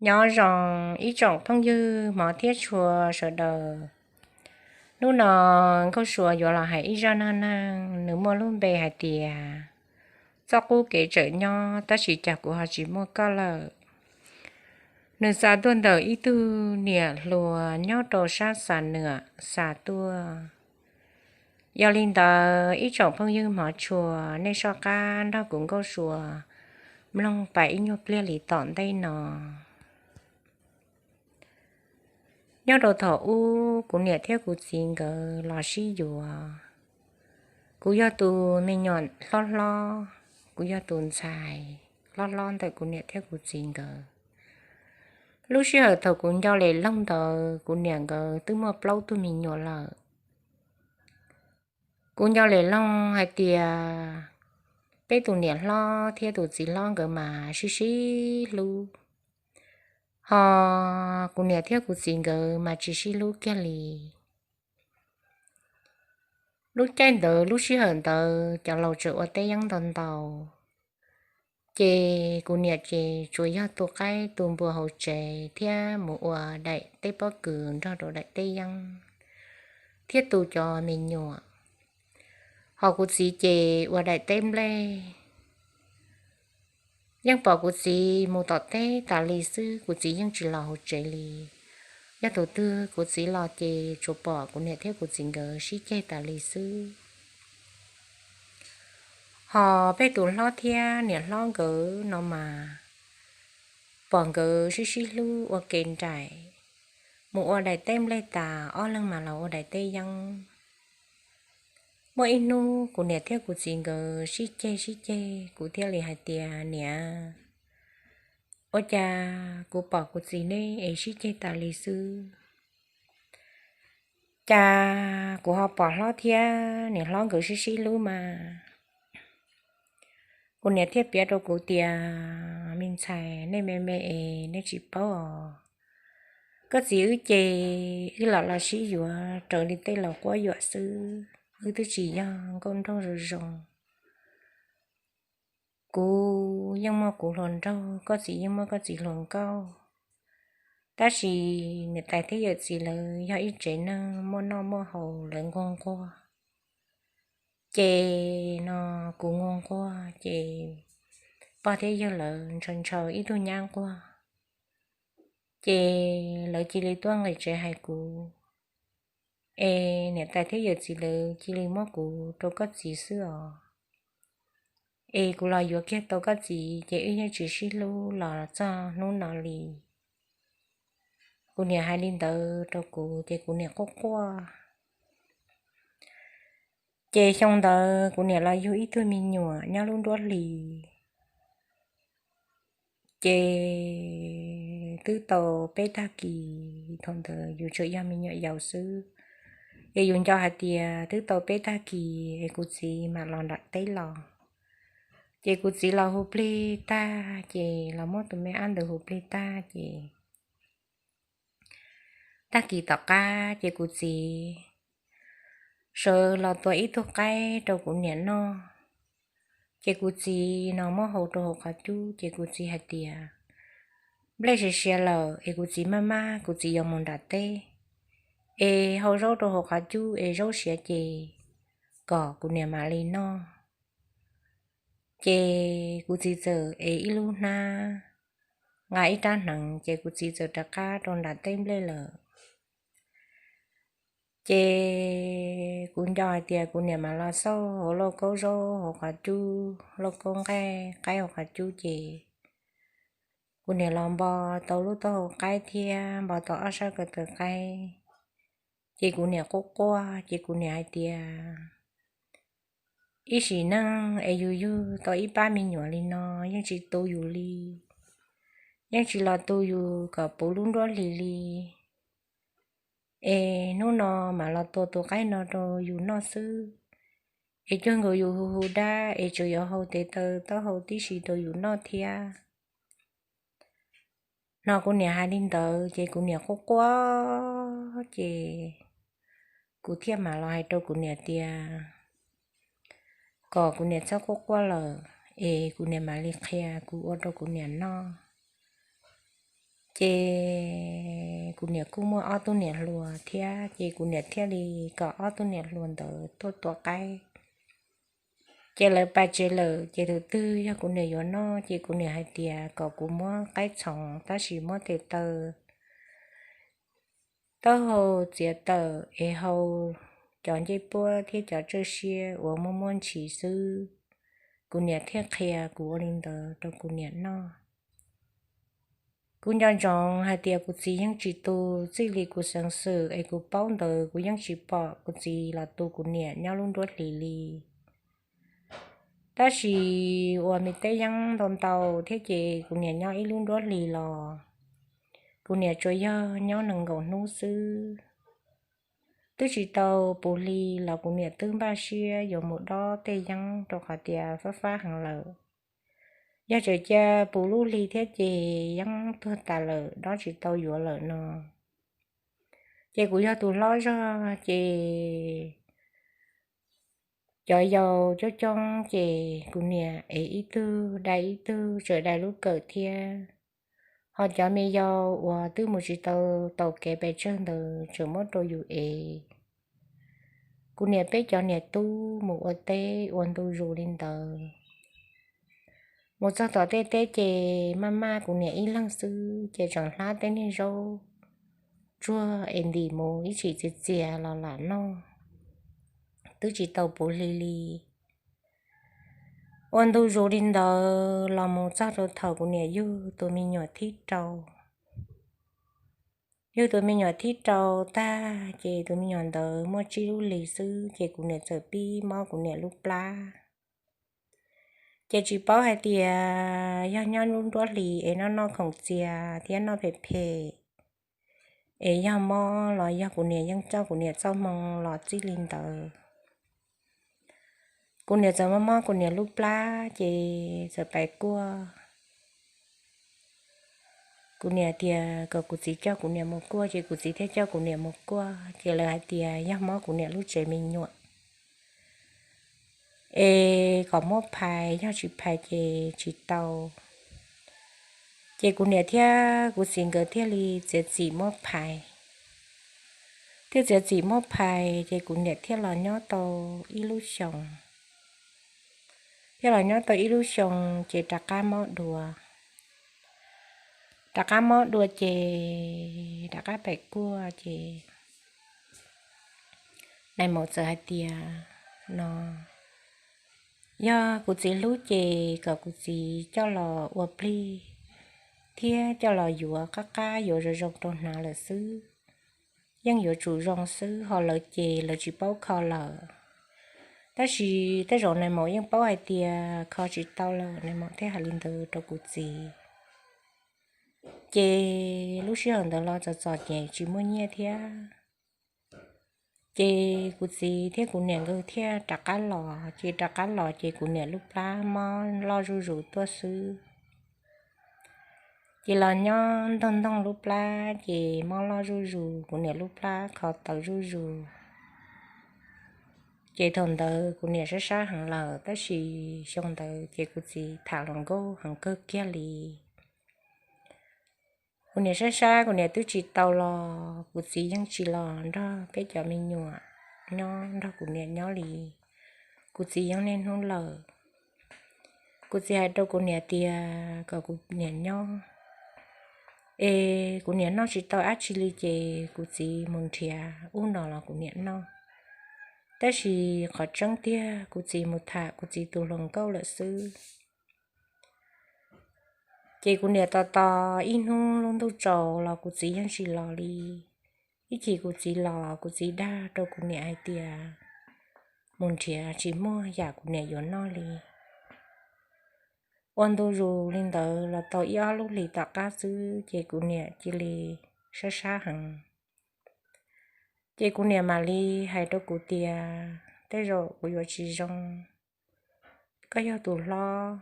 Nyob zoo ib tsoom phooj ywg hmov thiab tshua sawv daws. Hnub no Nkauj Suav yuav los hais ib zaj neeg neeg, nws muaj lub npe hais tias txoj qub kev tseem nyob tab sis cas kuv ho tsis muaj koj lawm. Nws xa tuaj ntawm ib tug niam hluas nyob rau sab Xam Nuam xa tuaj. Yog li ntawd ib tsoom phooj ywg hmov tshua, nej soj qab nrog kuv Nkauj Suav mloog pais ib nyuag pliag li tom ntej no. Nyob rau thaum ub kuv niam thiab kuv txiv nkawd los sib yuav. Kuv yog tus me nyuam hlob hlob, kuv yog tus ntxhais hlob hlob ntawm kuv niam thiab kuv txiv nkawd. Lub sij hawm thaum kuv nco lem loog ntawd kuv niam nkawd twb muaj plaub tug me nyuam lawm. Kuv nco lem loog hais tias peb tus niam hlob thiab tus txiv hlob nkawd mas sib sib hlub, ho kuv niam thiab kuv txiv nkawd mas tsis sib hlub kiag li. Lub caij ntawd lub sij hawm ntawd cov laus tseem ua teb yeeb ntau ntau, ces kuv niam ces tsuas yog tu qaib tu npua hauv tsev thiab mus ua daim teb pob kws nrog rau daim teb yeeb thiab tu cov me nyuam. Ho kuv txiv ces ua daim teb nplej. Yeej pom kuv txiv mus tom teb tas li xwb, kuv txiv yeej tsis los hauv tsev li. Yog tus twg kuv txiv los ces tsuas pom kuv niam thiab kuv txiv nkawd sib ceg tas li xwb. Ho peb tus hlob thiab niam hlob nkawd no mas pom nkawd sib sib hlub ua ke nraim, mus ua daim teb nplej tas ob leeg mas los ua daim teb yeeb. Muaj ib hnub kuv niam thiab kuv txiv nkawd sib ceg sib ceg, kuv thiaj li hais tias, Niam, ua cas kuv pom kuv txiv nej es sib ceg tas li xwb, cas kuv ho pom hlob thiab niam hlob nkawd sib sib hlub mas? Kuv niam thiaj piav rau kuv tias, Me ntxhais, nej me me es nej tsis paub os. Koj txiv wb ces wb los los sib yuav raws li tej laus quab yuam xwb, wb twb tsis yog nkauj nraug zoo zoo. Kuv yeej muaj kuv hluas nraug, koj txiv yeej muaj koj txiv hluas nkauj. Tab sis niam tais thiab yawm txiv lawv yog ib tsev neeg muaj noj muaj haus, lawv nquag nquag. Ces no kuv nquag nquag ces pog thiab yawg lawv ntshaw ntshaw ib tug nyab nquag. Ces lawv cia li tuaj nqis tsev hais kuv, es niam tais thiab yawm txiv lawv cia li muab kuv rau koj txiv xwb os. Es kuv los yuav kiag tau koj txiv ces wb yeej tsis sib hlub los txog hnub no li. Kuv niam hais li ntawd rau kuv ces kuv niam quaj quaj. Ces xyoo ntawd kuv niam los yug ib tug me nyuam nyob lub nruab hlis. Ces twb tau peb tag kis, thaum ntawd yus tseem yog me nyuam yaus xwb, ces yus nco hais tias twb tau peb tag kis es kuv txiv mam los nram teb los. Ces kuv txiv los hu plig tag ces los muab tus me ab ntawd hu plig tag ces tag kis tom qab ces kuv txiv sawv los tua ib tug qaib rau kuv niam noj. Ces kuv txiv no muab hau rau hauv qhov cub ces kuv txiv hais tias nplej siav siav lawm es kuv txiv maj maj kuv txiv yuav mus nram teb, es hau zaub rau hauv qhov cub es zaub siav ces kom kuv niam mam li noj. Ces kuv txiv txawm ev ib lub hnab, nqa ib rab hneev ces kuv txiv txawm rov qab rau nram teb nplej lawm. Ces kuv nco hais tias kuv niam mam los xauj hauv lauj kaub zaub hauv qhov cub, lauj kaub nqaij qaib hauv qhov cub ces kuv niam los npo tau lub taub hau qaib thiab npo tau ob sab ko taw qaib. Ces kuv niam quaj quaj ces kuv niam hais tias, Ib sim neej es yus yug tau ib pab me nyuam li no yeej tsis tu yus li, yeej tsis los tu yus kom puv lub nruab hlis li. Es hnub no mam los tua tus qaib no rau yus noj xwb, es cuag nkaus yus hu hu dab es tsuas yuav hau tes taw taub hau tib si rau yus noj thiab. No kuv niam hais li ntawd ces kuv niam quaj quaj ces kuv thiaj mam los hais rau kuv niam tias kom kuv niam txhob quaj quaj lawm es kuv niam mam li qhia kuv ua rau kuv niam noj. Ces kuv niam kuj muaj ob tug niam hluas thiab, ces kuv niam thiaj li kom ob tug niam hluas ntawd tuaj tua qaib. Ces lawv pais tsev lawm, ces tus twg yog kuv niam yuav noj, ces kuv niam hais tias kom kuv muab qaib txhoov, tab sis muab tes taw, taub hau txiav tawm es hau cov ncej puab thiab cov tsawj siab uas muaj muaj ntshis xwb. Kuv niam thiaj qhia kuv ua li ntawd rau kuv niam noj. Kuv nco ntsoov hais tias kuv txiv yeej tsis tu, txij li kuv xeev xwm es kuv paub ntawd kuv yeej tsis pom kuv txiv los tu kuv niam nyob lub nruab hlis li. Tab sis uas me tej yeeb ntau ntau thiab, ces kuv niam nyob ib lub nruab hlis los kuv niam tsuas yog nyob nees nkaum hnub xwb. Twb tsis tau puv hli los kuv niam twb npaj siab yuav mus dob tej yeeb rau qhov tias fab fab heev lawm. Yog tseem cia puv lub hli thiab ces yeeb tuag tas lawm, dob tsis tau yuav lawm no. Ces kuv yog tus hlob zog, ces cov yau coob coob, ces kuv niam ev ib tug dai ib tug, tseem dai lub kawm thiab. Ho cov me yau uas twb mus tsis tau taus kev pes tsawg ntawd tseem muab rau yus ev. Kuv niam peb cov niam tub mus ua teb ua ntu zus li ntawd. Mus txog tom tej teb ces maj maj kuv niam ib leeg xwb, ces tseem hlab tej niag zaub tsuag es ntim mus ib chim txias txias los lam noj, twb tsis tau puv hli li. Ua ntu zus li ntawd los mus txog rau thaum kuv niam yug tus me nyuam thib rau. Yug tus me nyuam thib rau tag, ces tus me nyuam ntawd muaj tsib lub hlis xwb, ces kuv niam txawm pib mob kuv niam lub plab. Ces tsis paub hais tias yog nyob lub nruab hlis es noj noj khoom txias thiab noj phem phem, es yog mob los yog kuv niam yeej coj kuv niam txoj hmoo los txij li ntawd. Kuv niam txawm mob mob kuv niam lub plab, ces txawm pais kuaj. Kuv niam tias kom kuv txiv coj kuv niam mus kuaj, ces kuv txiv thiaj coj kuv niam mus kuaj. Ces lawv hais tias yog mob kuv niam lub tsev me nyuam es kom muab phais, yog tsis phais ces tsis tau. Ces kuv niam thiab kuv txiv nkawd thiaj li txiav txim muab phais. Thiaj txiav txim muab phais, ces kuv niam thiaj los nyob tau ib lub xyoos. Thiaj los nyob tau ib lub xyoos ces rov qab mob dua. Rov qab mob dua ces rov qab pem kuaj ces nais maum txawm hais tias no, yog kuv txiv hlub ces kom kuv txiv coj los ua plig thiab coj los yuav qab qab yuav zoo zoo rau hnav lawm xwb. Yeej yuav tsum zoo xwb, ho lawv ces lawv tsis paub kho lawm. Tab sis tej zaum nais maum yeej paub hais tias kho tsis tau lawm, nais maum thiaj hais li ntawd rau kuv txiv. Ces lub sij hawm ntawd los txom txom nyem tsis muaj nyiaj thiab. Ces kuv txiv thiab kuv niam nkawd thiaj rov qab los, ces rov qab los ces kuv niam lub plab mob loj zuj zus tuaj xwb. Ces los nyob ntoog ntoog lub plab ces mob loj zuj zus, kuv niam lub plab kho tawv zuj zus. Ces thaum ntawd kuv niam sab sab heev lawm, tab sis xyoo ntawd ces kuv txiv tham hluas nkauj heev kawg kiag li. Kuv niam sab sab, kuv niam twb tsis tau los kuv txiv yeej tsis los nrog peb cov me nyuam nyob nrog kuv niam nyob li. Kuv txiv yeej niaj hnub lawm. Kuv txiv hais rau kuv niam tias kom kuv niam nyob, es kuv niam noj tsis tau dab tsi li ces kuv txiv mus nrhiav ub no los kuv niam noj. Tab sis qhov tseeb tiag kuv txiv mus tham kuv txiv tus hluas nkauj lawm xwb. Ces kuv niam tos tos ib hnub lub ntuj tsaus los kuv txiv yeej tsis los li. Ib chim kuv txiv los, kuv txiv dag rau kuv niam hais tias mus nrhiav tsis muaj yam kuv niam yuav noj li. Ua ntu zus li ntawd los tau ib ob lub hlis tom qab xwb ces kuv niam cia li sab sab heev. Ces kuv niam mam li hais rau kuv tias, tej zaum kuv yuav tsis zoo. Koj yog tus hlob,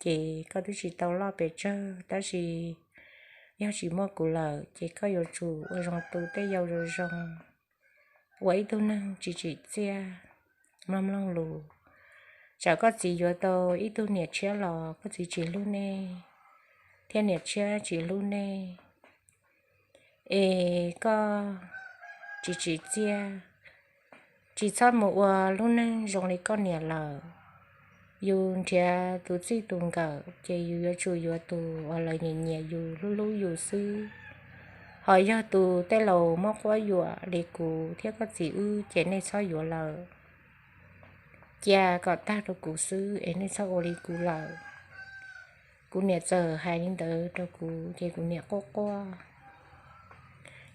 ces koj twb tsis tau loj pes tsawg, tab sis yog tsis muaj kuv lawm ces koj yuav tsum ua zoo tu tej yau zoo zoo, ua ib tug neeg tsis tsim txiaj, mloog mloog lus. Tsam koj txiv yuav tau ib tug niam tshiab los koj txiv tsis hlub nej, thiab niam tshiab tsis hlub nej, es koj tsis tsim txiaj, tsis txhob mus ua lub neej zoo li koj niam lawm. Yus nrhiav tus txij tus nkawm ces yus yuav tsum yuav tus uas lawv nyiam nyiam yus hlub hlub yus xwb. Ho yog tus tej laus muab quab yuam li kuv thiab koj txiv wb ces nej txhob yuav lawm. Cia kom tag rau kuv xwb es nej txhob ua li kuv lawm. Kuv niam txawm hais li ntawd rau kuv ces kuv niam quaj quaj,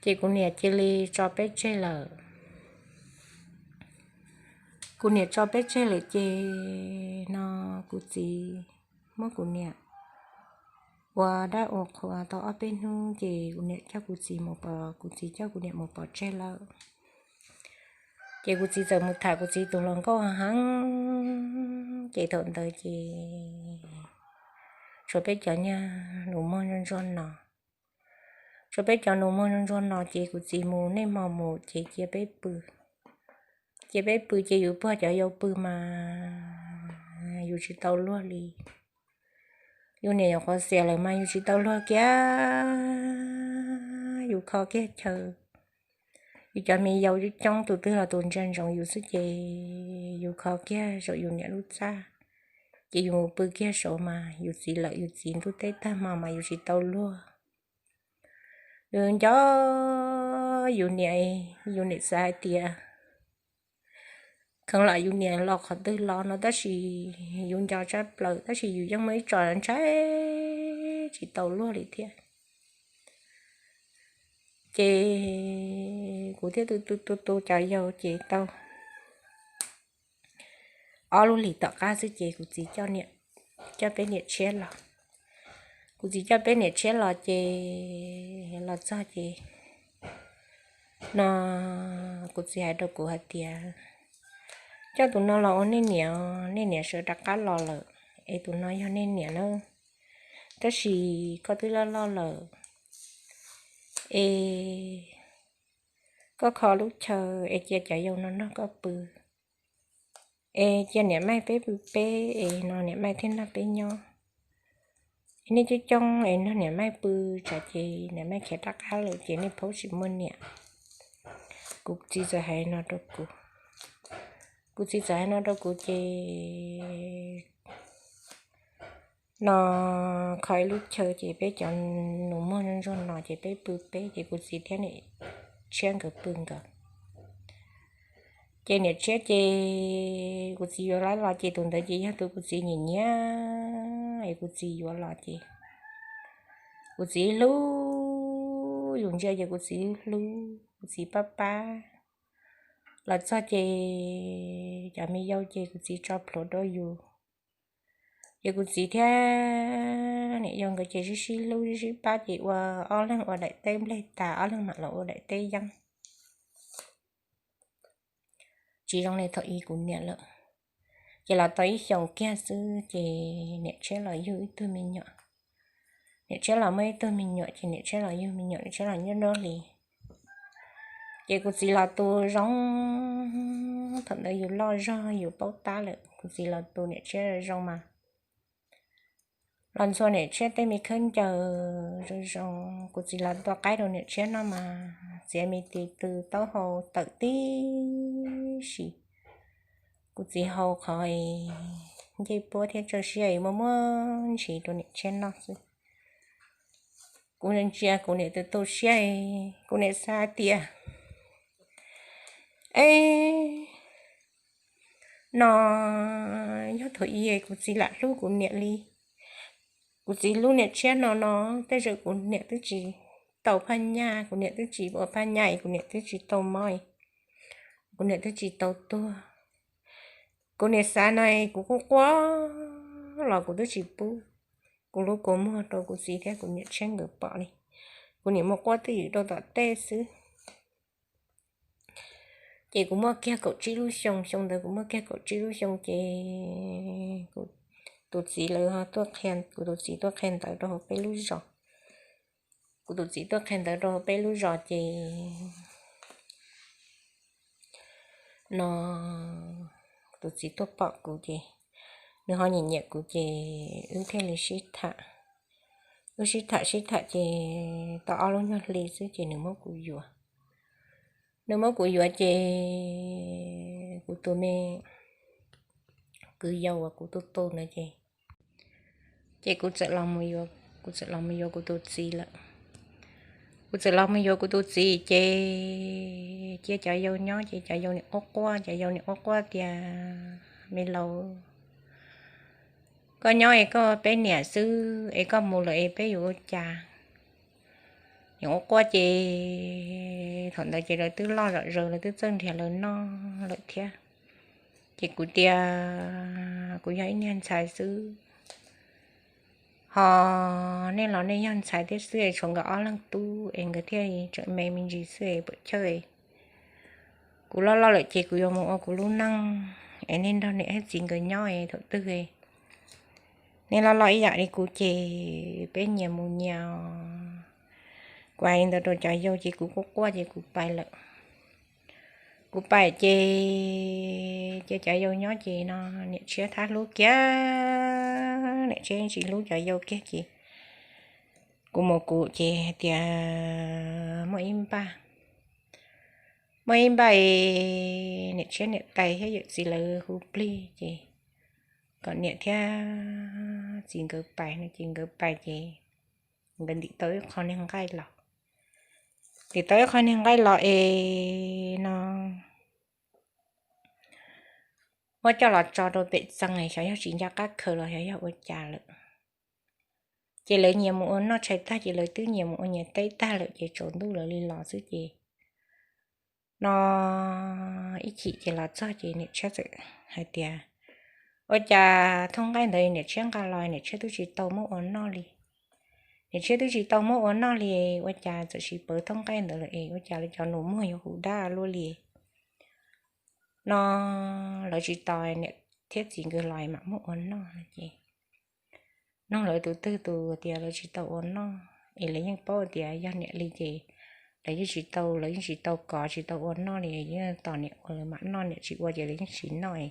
ces kuv niam cia li tso peb tseg lawm. Kuv niam tso peb tseg lawm ces no kuv txiv muab kuv niam ua dab ua qhua tau ob peb hnub ces kuv niam coj kuv txiv mus pov, kuv txiv coj kuv niam mus pov tseg lawm. Ces kuv txiv txawm mus tham kuv txiv tus hluas nkauj heev, ces thaum ntawd ces tshuav peb cov niag nus muag ntsuag ntsuag no, tshuav peb cov nus muag ntsuag ntsuag no ces kuv txiv mus nej hmo mus ces cia peb pw. Cia peb pw ces yus puag cov yau pw mas yus tsis tau luag li. Yus niam yuav qhuav xiam lawm mas yus tsis tau luag kiag, yus kho kiag chaw. Yus cov me yau coob coob tus twg los tus ntsia ntsoov yus xwb ces yus kho kiag saum yus niam lub txaj, ces yus mus pw kiag saud mas yus txiv lawm yus txiv ntuj teb tag hmo mas yus tsis tau luag. Yus nco yus niam, yus niam xav hais tias kheev lam yus niam los qhov twg los no tab sis yus nco tshaj plaws tab sis yus yeej muaj ib tso ntshai tsis tau luag li thiab. Ces kuv thiaj tu tu tu tu cov yau ces tau ob lub hlis tom qab xwb ces kuv txiv coj peb niam tshiab los. Kuv txiv coj peb niam tshiab los ces los txog ces no kuv txiv hais rau kuv hais tias, coj tus no los ua nej niam, nej niam sawv rov qab los lawm es tus no yog nej niam na. Tab sis koj twb loj loj lawm es koj kho lub chaw es cia cov yau no nrog koj pw. Es cia niam maij peb pw peb es no niam maij thiaj nrog peb nyob. Es nej coob coob es nrog niam maij pw tsam ces niam maij khiav rov qab lawm ces nej phaub tsis muaj niam. Kuv txiv txawm hais no rau kuv, kuv txiv txawm hais no rau kuv ces no kho ib lub chaw ces peb cov nus muag ntsuag ntsuag no ces peb pw peb ces kuv txiv thiab niam tshiab nkawd pw nkawd. Ces niam tshiab ces kuv txiv yuav los ces tus ntawd ces yog tus kuv txiv nyiam nyiam es kuv txiv yuav los ces kuv txiv hlub yus ntsia ces kuv txiv hlub, kuv txiv pab pab. Los txog ces cov me yau ces kuv txiv tso plhuav rau yus. Ces kuv txiv thiab niam yau nkawd ces sib sib hlub sib sib pab ces ua ob leeg ua daim teb nplej tas ob leeg mam los ua daim teb yeeb. Tsis zoo li thaum ub kuv niam lawm. Ces los tau ib xyoos kiag xwb ces niam tshiab los yug ib tug me nyuam. Niam tshiab los muaj ib tug me nyuam ces niam tshiab los yug me nyuam, niam tshiab los nyob nruab hlis. Ces kuv txiv los tu zoo, thaum ntawd yus loj zog yus paub tab lawm, kuv txiv los tu niam tshiab zoo mas los ntxhua niam tshiab tej me khaub ncaws zoo zoo. Kuv txiv los tua qaib rau niam tshiab noj mas txiav me tis tw taub hau tawm tib si. Kuv txiv hau qhov ncej puab thiab tsawg siab muaj muaj ntsis rau niam tshiab noj xwb. Kuv ntsia kuv niam tus tu siab, kuv niam xav tias, e, no yog thaum ub kuv txiv lam hlub kuv niam li. Kuv txiv hlub niam tshiab no no, tej zaum kuv niam twb tsis tau phaj nyaj, kuv niam twb tsis ua phaj nyaj, kuv niam twb tsis tau mob, kuv niam twb tsis tau tuag. Kuv niam xav no, kuv quaj quaj los kuv twb tsis pub kuv lub kua muag rau kuv txiv thiab kuv niam tshiab nkawd pom li. Kuv niam mus quaj twj ywm rau tom tej xwb. Ces kuv muaj kiag kaum tsib lub xyoo, xyoo ntawd kuv muaj kiag kaum tsib lub xyoo ces tus txiv lawv ho tuaj qhia, kuv tus txiv tuaj qhia ntawv rau hauv peb lub zos. Kuv tus txiv tuaj qhia ntawv rau hauv peb lub zos ces no tus txiv tuaj pom kuv ces nws ho nyiam nyiam kuv ces wb thiaj li sib tham. Wb sib tham sib tham ces tau ob lub nyuag hli xwb ces nws muab kuv yuav. Nws muab kuv yuav ces kuv tus me kwv yau uas kuv tu tu na ces, ces kuv txawm los, kuv txawm los mus yuav kuv tus txiv lawm. Kuv txawm los mus yuav kuv tus txiv ces cia cov yau nyob ces cov yau nim quaj quaj, cov yau nim quaj quaj tias, Me laus, koj nyob es koj peb niam xwb es koj mus lawm es peb yuav ua cas? Nim quaj quaj ces thaum ntawd ces lawv twb loj zom zaws, lawv twb txawj nrhiav lawv noj lawm thiab. Ces kuv tias, Kuv yog ib niag ntxhais xwb, ho nej los nej yog ntxhais thiab xwb es tshuav nkawd ob leeg tub es nkawd thiaj tseem me me ntsis xwb es puam chawj. Kuv loj loj lawm ces kuv yuav mus ua kuv lub neej es nej nrog niam thiab txiv nkawd nyob es thaum twg nej loj loj ib yam li kuv ces peb nyias mus nyias. Kuv hais li ntawd rau cov yau ces kuv quaj quaj ces kuv pais lawm. Kuv pais ces cia cov yau nyob ces no niam tshiab thab hlub kiag, niam tshiab tsis hlub cov yau kiag ces kuv mus kuv ces hais tias muaj ib npaj, muaj ib npaj niam tshiab niam tais thiab yawm txiv lawv hu plig ces kom niam thiab txiv nkawd pais no ces nkawd pais ces nkawd ntim tau ib qho niag nqaij los. Ntim tau ib qho niag nqaij los es no muab coj los tso rau pem txee es xyov yog tsis nco qab khaws los xyov yog ua cas lawm. Ces lawv nyias mus ua noj tshais tag ces lawv twb nyias mus ua nyias teb tag lawm ces tsaus ntuj lawv li los xwb ces no ib chim ces los txog ces niam tshiab txawm hais tias, Ua cas thoob nqaij ntawd niam tshiab nqa los niam tshiab twb tsis tau muab ua noj li? Niam tshiab twb tsis tau muab ua noj li, ua cas txawm sis pawv thoob nqaij ntawd lawm es ua cas lawv cov nus muag yuav hu dab luaj li? No lawv tsis tau, niam thiab txiv nkawd los mam muab ua noj no ces nug lawv tus twg tus tias lawv tsis tau ua noj es lawv yeej paub tias yog niam li ces lawv yeej tsis tau, lawv yeej tsis tau kov tsis tau ua noj li, yeej tos niam ua lawv mam noj, niam tsis ua ces lawv yeej tsis noj.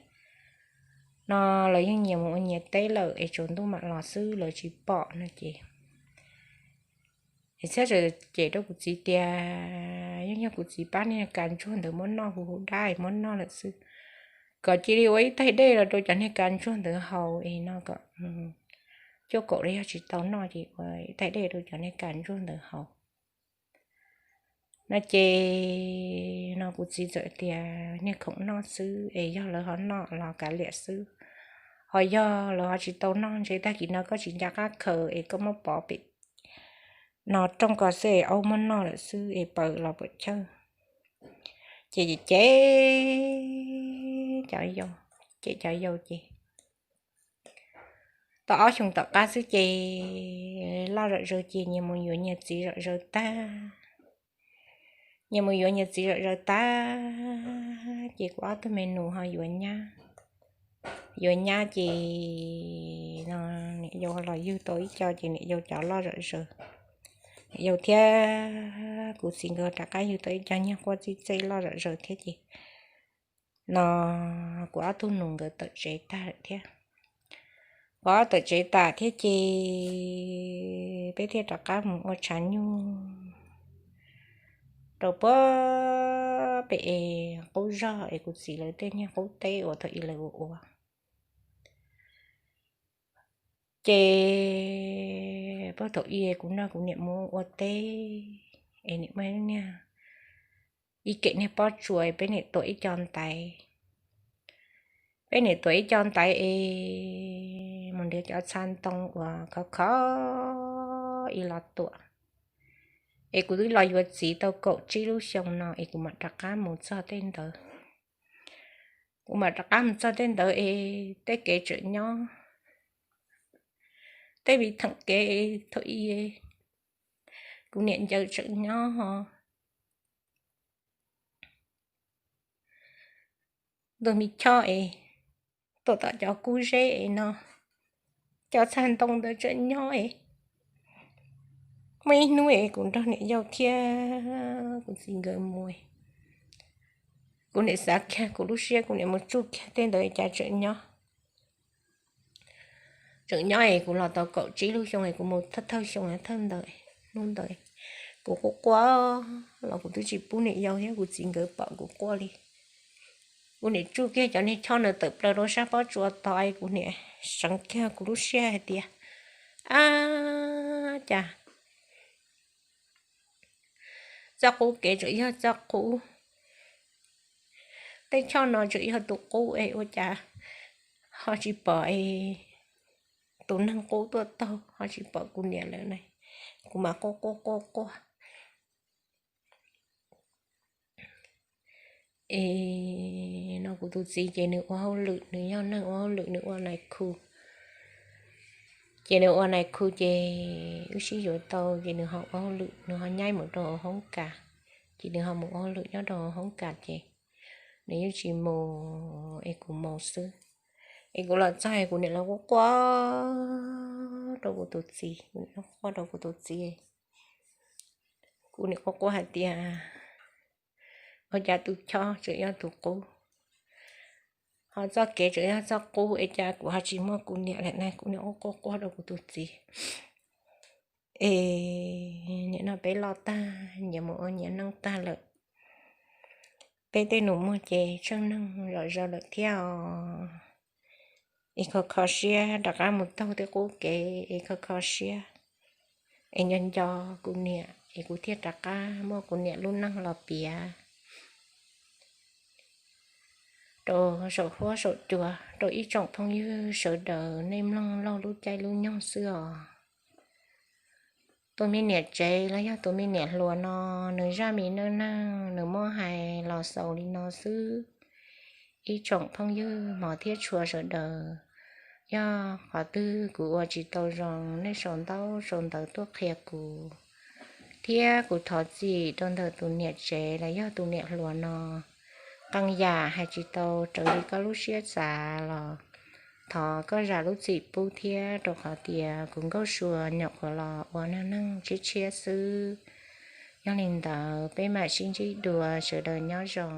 No lawv yeej nyias mus ua nyias teb lawm es tsaus ntuj mam los xwb lawv tsis pom no ces es txhiab txawm cem rau kuv txiv tias yeej yog kuv txiv pab niag kas ntsuag ntawd muab noj, hu hu dab muab noj lawm xwb. Kom cia li ua ib taig dej los rau cov niag kas ntsuag ntawd haus es no kom cuaj kaum los yog tsis tau noj ces ua ib taig dej rau cov niag kas ntsuag ntawd haus no ces no kuv txiv txawm tias niag khoom noj xwb es yog lawv ho noj los kav liam xwb, ho yog lawv ho tsis tau noj ntshe tag kis no koj tsis nco qab khaws es koj muab pov pem no rooj ko xwb es aub muab noj lawm xwb es pawv los puam chawj. Ces cem cov yau, cem cov yau ces tau ob xyoos tom qab xwb ces loj zom zaws ces nyias mus yuav nyias txiv zom zaws tag. Nyias mus yuav nyias txiv zom zaws tag ces kuv ob tug me nus ho yuav nyab. Yuav nyab ces no niam yau los yug tau ib co ces niam yau cov loj zom zaws. Niam yau thiab kuv txiv nkawd rov qab yug tau ib co niag quaj txij txej loj zom zaws thiab ces no kuv ob tug nus nkawd tawm tsev tag lawm thiab. Kuv ob tawm tsev tas thiab ces peb thiaj rov qab mus ua tshav nyuj rau puag pem es qub zog es kuv txiv lawv tej niag qub teb uas thaum ub lawv ua ua. Ces puag thaum ub kuv nrog kuv niam mus ua teb es niam muaj niag ib kem niag pob tsuas peb niam tuam ib co ntaiv. Peb niam tuam ib co ntaiv es mus nrhiav cov txha ntoo uas khov kho ib los tuam. Es kuv twb los yuav txiv tau kaum tsib lub xyoo no es kuv mam rov qab mus txog tej ntawd. Kuv mam rov qab mus txog tej ntawd es tej kev tseem nyob, tej viv theem kev thaum ub kuv niam ncaws tseem nyob ho ntug me choj es tuaj tom cov kub zeb es no, cov txha ntoo ntawd tseem nyob es muaj ib hnub es kuv nrog niam yau thiab kuv txiv nkawd mus, kuv niam xav kiag kuv lub siab kuv niam mus tsuj kiag tej ntawd cas tseem nyob. tseem nyob es kuv los tau kaum tsib lub xyoo es kuv mus thawj thawj xyoo thawj ntawd, hnub ntawd kuv quaj quaj los kuv twb tsis pub niam yau thiab kuv txiv nkawd pom kuv quaj li. Kuv niam tsuj kiag cov niag choj ntawd tawm plaws rau sab pob tsuas tod es kuv niam seev kiag kuv lub siab hais tias, ab, cas txoj qub kev tseem yog txoj qub, tej choj no tseem yog tus qub es ua cas ho tsis pom es tus neeg qub tuaj taug ho tsis pom kuv niam lawm ne. Kuv mam quaj quaj quaj quaj. Es no kuv tus txiv ces nws ua hauj lwm, nws yog neeg ua hauj lwm, nws ua nais khu. Ces nws ua nais khu ces wb sib yuav tau ces nws ho ua hauj lwm, nws ho nyaib mus rau hauv hoob kas. Ces nws ho mus ua hauj lwm nyob rau hauv hoob kas ces nws yeej tsis mus es kuv mus xwb. Es kuv los txog es kuv niam los quaj quaj rau kuv tus txiv, kuv niam quaj rau kuv tus txiv. Kuv niam quaj quaj hais tias, ua cas tus choj tseem yog tus qub, ho txoj kev tseem yog txoj qub es cas kuv ho tsis muaj kuv niam lawm ne. Kuv niam quaj quaj quaj rau kuv tus txiv. Es nim no peb loj tag, nyias mus ua nyias neej tag lawm. Peb tej nus muag ces tsheej neeg zom zaws lawm thiab os. Es kho kho siab rov qab mus taug tej qub kev es kho kho siab, es nco nco kuv niam es kuv thiaj rov qab muaj kuv niam lub neej los piav rau saum huab saum cua rau ib tsoom phooj ywg sawv daws nej mloog laug lub caij lub nyoog xwb os. Tus me niam tsev los yog tus me niam hluas no, nws zaj me neej neeg nws muab hais los xaus li no xwb. Ib tsoom phooj ywg hmov thiab tshua sawv daws, yog qhov twg kuv ua tsis tau zoo nej sau ntaub sau ntawv tuaj qhia kuv, thiab kuv thov txim rau ntawm tus niam tsev los yog tus niam hluas no. Qee yam hais tsis tau raws li koj lub siab xav los thov koj zam lub txim pub thiab, rau qhov tias kuv Nkauj Sua nyuam qhuav los ua neej neeg tshiab tshiab xwb. Yog li ntawd peb mam sib ntsib dua, sawv daws nyob zoo.